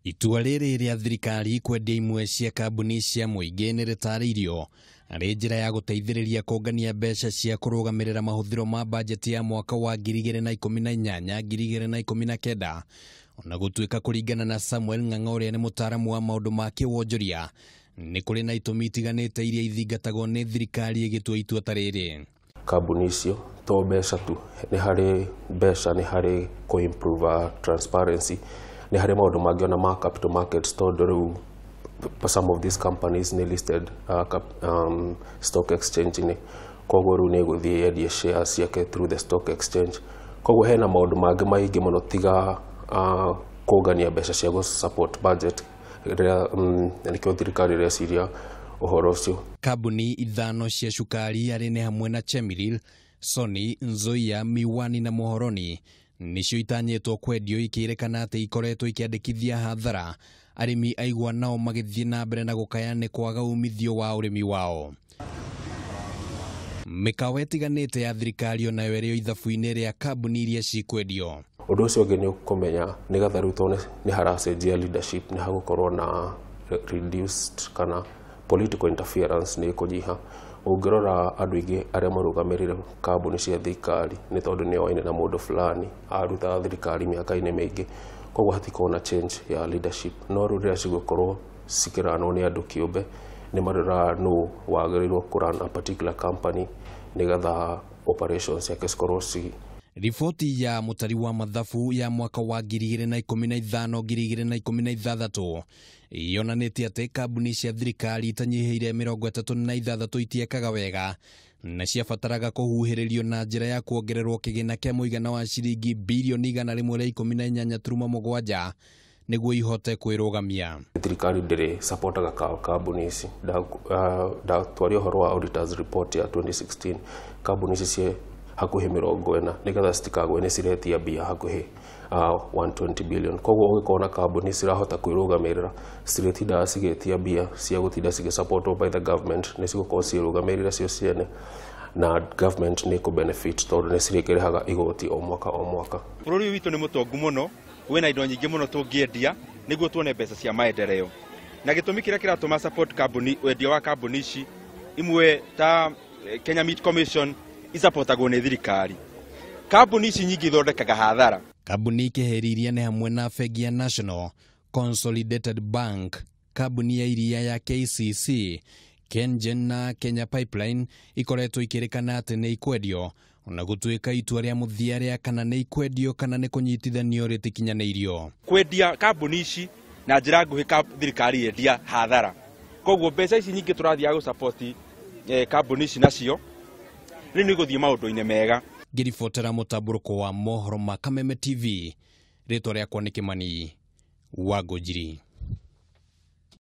Itua rĩrĩ rĩa thirikari kwendia imwe cia kambuni cia mũingĩ nĩ rĩtarĩirio arĩ njĩra ya gũteithĩrĩria kũngania mbeca cia kũrũgamĩrĩra mahũthĩro ma bajeti ya mwaka wa 2018 2019 ona gũtuĩka kũringana na Samuel Ng'ang'a ũrĩa nĩ mũtaaramu wa maũndũ ma kĩwonjoria nĩ kũrĩ na itũmi itiganĩte iria ithingatagwo nĩ thirikari ĩgĩtua itua ta rĩrĩ. Kambuni icio to mbeca tu, nĩ harĩ mbeca, nĩ harĩ kũ improve transparency, nĩ harĩ maũndũ mangĩ ona ma capital markets tondũ rĩu some of these companies nĩ listed stock exchange-inĩ, koguo rĩu nĩ ĩgũthiĩ yendie shares ciake through the stock exchange. Koguo hena maũndũ mangĩ maingĩ mũno tiga kũngania mbeca cia gũ support budget rĩrĩa nĩkĩo thirikari ĩreciria ũhoro ũcio. Kambuni ithano cia cukari arĩ nĩ hamwe na Chemelil, Sony, Nzoia, Miwani na Muhoroni nicio itanyĩtwo kwendio ikĩrĩkana atĩ ikoretwo ikĩandĩkithia hathara arĩmi aigua nao magĩthiĩ na mbere na gũkaya nĩ kwaga umithio wa ũrĩmi wao. Mĩkawa ĩtiganĩte ya thirikari onayo ĩrĩ ithabu-inĩ rĩa kambuni iria cikwendio. Ũndũ ũcio ũngĩ nĩ ũkũmenya nĩgetha rĩu tondũ nĩ haracenjia leadership nĩ hagũkorwo na reduced kana political interference nĩ ĩkũnyiha. Ũngĩrora andũ aingĩ arĩa marũgamĩrĩire kambuni cia thirikari nĩ tondũ nĩ oaine na mũndũ fulani arutaga thirikari mĩaka-inĩ mĩingĩ, koguo hatikoragwo na change ya leadership. No rĩu rĩrĩa cigũkorwo cikĩranwo nĩ andũ kĩũmbe nĩ maroraga nũ wagĩrĩirwo kũ run a particular company nĩgetha operations ciake cikorwo ci. Riboti ya mũtari wa mathabu ya mwaka wa 2015 2016 yonanĩtie atĩ kambuni cia thirikari itanyihĩire 36 itiekaga wega na ciabataraga kũhuhĩrĩrio na njĩra ya kuongererwo kĩgĩna kĩa mũigana wa ciringi birioni 118.7 nĩguo ihote kwĩrũgamia. Thirikari ndĩrĩ supportaga kambuni ici. Ndatwaria ũhoro wa auditors report ya 2016, kambuni ici ciĩ hakuhĩ 40 nĩgetha citikagwe nĩ ciretia mbia hakuhĩ 120 billion. Koguo ũgĩkorwo na kambuni cirahota kwĩrũgamĩrĩra citirĩtindaga cigĩtia mbia cia gũtinda cigĩsupportwo by the government, nĩ cigũkorwo ciĩrũgamĩrĩre cio ciene na government nĩ ĩkũ-benefit tondũ nĩ cirĩkĩrĩhaga igoti o mwaka o mwaka. Bũrũri ũyũ witũ nĩ mũtongu mũno, wĩna indo nyingĩ mũno tũngĩendia nĩguo tuone mbeca cia maendeleo. Na gĩtũmi kĩrĩa kĩratũma support kambuni, wendia wa kambuni ici imwe ta Kenya Meat Commission isapotagwo nĩ thirikari. Kambuni ici nyingĩ ithondekaga hathara. Kambuni ikĩhĩrĩirie nĩ hamwe na bengi ya National Consolidated Bank, kambuni ya iria ya KCC, KenGen na Kenya Pipeline ikoretwo ikĩrĩkana atĩ nĩ ikwendio ona gũtuĩka itua rĩa mũthia rĩa kana nĩ ikwendio kana nĩ kũnyitithanio rĩtikinyanĩirio. Kwendia kambuni ici na njĩra nguhĩ thirikari yendia hathara. Koguo mbeca ici nyingĩ tũrathiaga gũsapoti kambuni ici nacio rĩu nĩ igũthiĩ maũndũ-inĩ mega. Ngĩribotera mũtambũrũko wa mohoro ma Kameme TV, rĩtwa rĩakwa nĩ Kĩmani wa Ngũnjiri.